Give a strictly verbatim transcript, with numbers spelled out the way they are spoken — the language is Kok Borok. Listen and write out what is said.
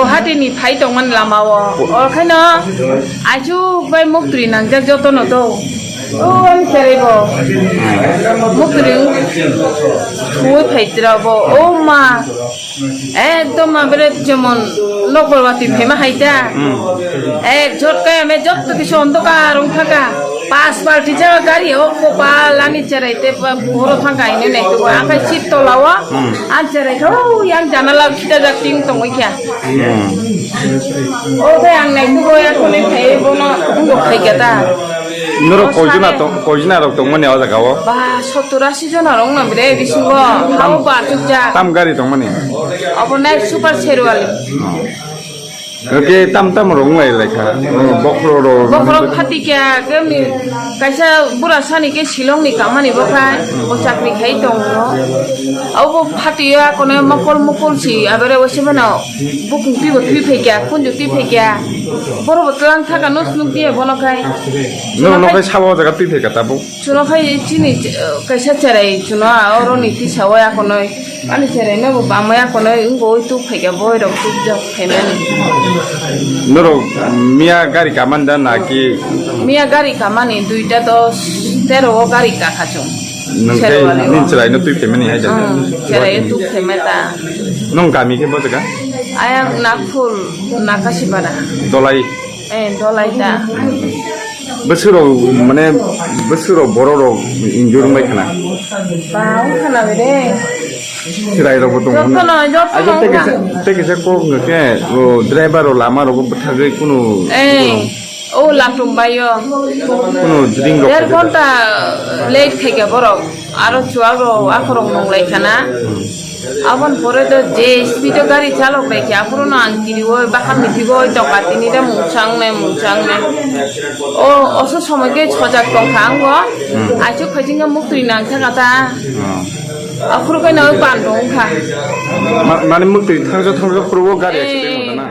Guwahati ni phai tongmani lama o. Orkhaino aichu bai muktri nangjak jotono do. O ani cherai bo. Muktri thuwi phai tira bo. O ma. Ekdom abere jemon lokbor bati phaima hai ta. Hmm. Ek jot kaya me jot to kisu ondokar wng thaka. Pas balti jaga gari o kopal ani cherai te pa-, boro thangka hini nai tugo. Akai seat tola o. Hmm. An cherai kha o yang janala khita jak ting tongoi kha. Hmm. O khe ang nai tugo ya kone khai bono ungo khai kha ta. Norok O koijona sade. tong-, koijona rok tongmani o jaga o? Ba, sottor asi jona rok no bire bisingo. Tam, Hao ba chukjak. Tam gari tongmani? Obo nai Super Sherwali. Oke, tam tam rong lai lai kha. Oh, bokhro ro. Bokhorok phati kya, kemni kaisa bura sani ke Shillong ni kamani bo khai, bo chakri khai tongo. Abo phati ya kono mokol mokol si, abere wese bana bukung twi bo twi phai kya, khunju twi phai kya. Boro bo tlang thaka no snuk diye bono khai. No, no khai sabo jaga twi phai kha tabuk. Chuno khai chini, eh, kaisa cherai chuno a oro ni tisa o akonoi. Ani cherai no bo bamai akonoi wngbo oi tuk phaikha boi rok tuk jok phaimani. Norok miya gari kaman da na ki? Miya gari kamani duita dos tero o gari kakha chung. Nung Sero khai wale o. Nin cherai no twi phaimani hai da? Hmm, cherai tuk phaimai ta. Nung kami ke bo jaga? Ayang Nagpur, Nakasibara. Dolai? Eh, Dolai ta. Bwswk rok, mane, bwswk rok borok rok injure wngbai khna? Ba, wng khna bede. Chwrai rok bo tongo. Jotono, jotono Ajo tei wng kisa, khna. Tei kisa kok hwnkhe, o driver rok lama rogo bwthagwi kunu. Eh, o latum baio. Kunu jring rok Der khaijak. Ghonta late khaikha borok. Aro chuwak rok akhorok nung lai khana. Aboni pore do je speed o gari chalok lai khe, aphuru no ang kiri o, baka mithi o, doka tini de mungchang nai, mungchang nai. O, oso somoi khe sojak tong kha ang bo. Hmm. Aichuk phai jingga muktwi nang thaka ta. Hmm. Aphuru khe no ban rong kha. Ma-, mane muktwi thangsa thangsa phuru o gari accident wngkha na?